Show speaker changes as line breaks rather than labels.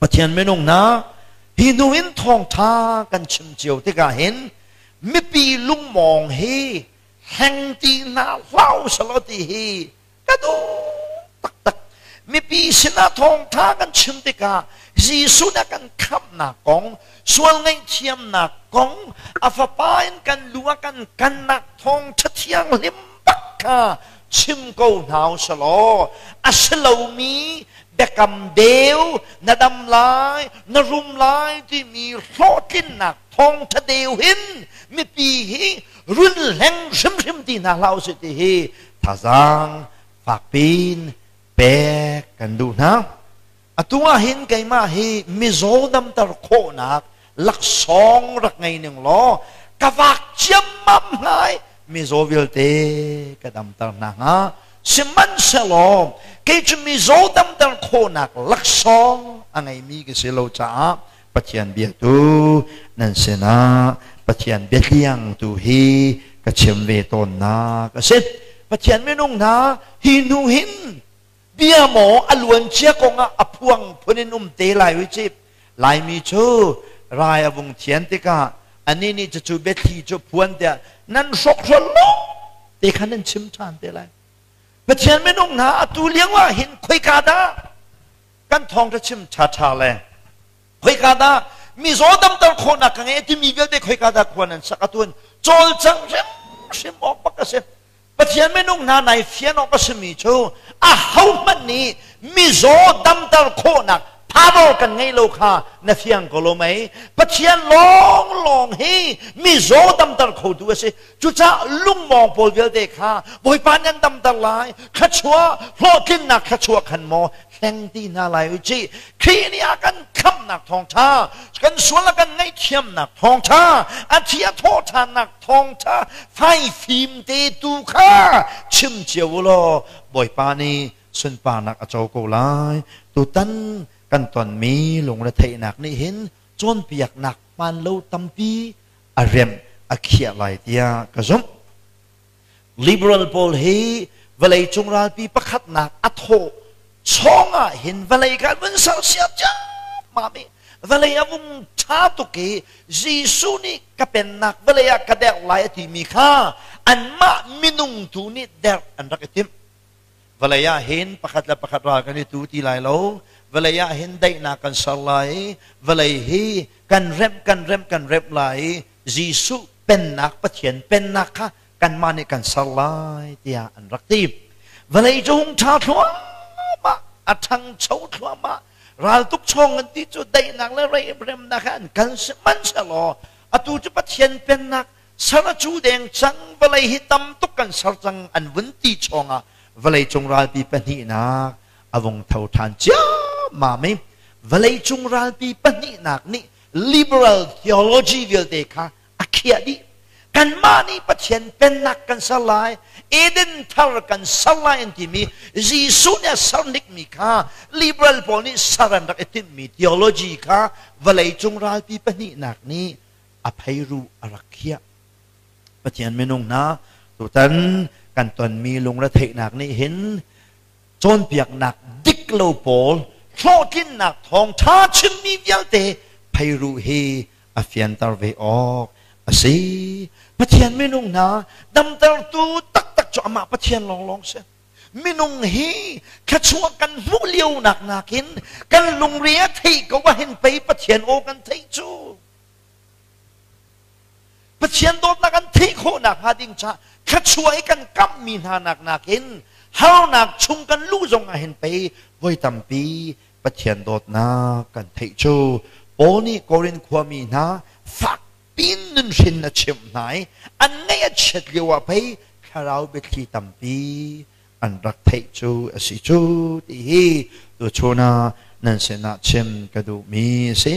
Pathian minung hna, hi hnu in thawngtha kan chim cio tikah hin mipi lungmawng hi hleng ti hna hlah usalaw ti hi ka duh taktak. Mipi sinah thawngtha kan chim tikah Jesuh nih a kan khamhnak kong, sual ngaihthiamnak kong, a fapa in kan lu a kan kannak thawngtha thianghlim bak kha chim ko hna usalaw a si lomi biakam deu na dam lai na rum lai timi hlawhtlinnak thawngtha deu hin mipi hi run hleng hrimhrim ti hna hlah usih ti hi thazaang fakpin pek kan duh hna. Atu ah hin keimah hi mizaw damter khawhnak laksawng rak ngei ning law ka vak ciammam hnga i mizaw vialte ka damter hna hnga. Sihmanhsehlaw kei cu mizaw damter khawhnak laksawng a ngeimi ka si lo caah Pathian bia tu nan sinah Pathian biatliang tu hi ka chim ve tawnnak a si. Pathian minung hna, hi hnu hin bia maw a luancia kongah a phuang phun in um te lai ui cip. Laimi cu rai a vung thian tikah anih nih cucu biathli cu phuan tiah nan hrokhrol lo te kha nan chim ṭhan te lai. Pathian minung hna, atu lio ah hin khoika dah kan thawngṭha chim ṭhaṭha le khoika dah mizaw damter khawhnak ka ngei timi vialte khoika dah khua nan sak atuan cawlcang hrimhrim awk bak a si. Pathian minung hna, nai fian awk a simi cu ahohmanh nih mizaw damter khawhnak power kan ngei lo kha na fiang ko lo mei? Pathian lawnglawng hi mizaw damter khotu a si. Cucaah lungmawng pawl vialte kha Bawipa nih an damter lai, thluachuah hlawhtlinnak thluachuah khan maw hleng ti hna lai u cih. Khrih nih a kan khamhnak thawngṭha, kan sual a kan ngaihthiamnak thawngṭha, a thi a thawhṭhannak thawngṭha faifim te tu kha chim cio u law Bawipa nih sunparnak a co ko lai. Tutan kan tonmi lungretheihnak nih hin cawnpiaknak hmaan lo tampi a remh a khiah lai tiah ka zumh. Liberal pawl hi vawleicung ralpi pakhatnak a thawh chawng ah hin vawlei kha vun sersiam ciammam i vawlei a vung ṭha tuk i Jesuh nih ka pennak vawlei ah ka derh lai a timi kha anmah minung tu nih derh an rak i timh. Vawlei ah hin pakhat le pakhat ral kan i tu ti lai lo. Vawlei ah hin daihnak kan ser lai i vawlei hi kan remh kan remh kan remh lai i Jesuh pennak, Pathian pennak kha kanmah nih kan ser lai tiah an rak ti. Vawlei cu hung ṭha thluahmah, a ṭhangcho thluahmah. Raltuk chawng an ti cu daihnak le remnak he an kal. Sihmanhsehlaw atu cu Pathian pennak ser a cu deng cang, vawlei hi tam tuk kan ser cang an vun ti chawngah vawleicung ralpi pahnihnak a vung tho ṭhan ciammam i vawleicung ralpi pahnihnak nih liberal theology vialte kha a khiah dih. Kanmah nih Pathian pennak kan ser lai, Eden thar kan ser lai an timi Jesuh nih a ser hnikmi kha liberal pawl nih ser an rak i timhmi theology kha vawleicung ralpi pahnihnak nih a pheiru a rak khiah. Pathian minung hna, tutan kan tonmi lungretheihnak nih hin cawnpiaknak dik lo pawl, hlawhtlinnak thawngṭha chimmi vialte pheiru hi a fianter ve awk a si. Pathian minung hna, damtertu taktak cu amah Pathian lawnglawng si. Minung hi thluachuah kan hmuh lio nak nakin kan lungre a theih ko ahhin pei Pathian aw kan theih cu. Pathian dawtnak an theih khawhnak hnga ding caah thluachuah i kan kamhmi hna nak nakin harnak chung kan luh zong ah hin pei voi tampi Pathian dawtnak kan theih cu. Paul nih Korin khuami hna fak pin nunhrin a chimh hna i an ngaih a chiat lio ah pei thlarau biathli tampi an rak theih cu a si cu ti hi tuchun ah nan sinah chim ka duhmi a si.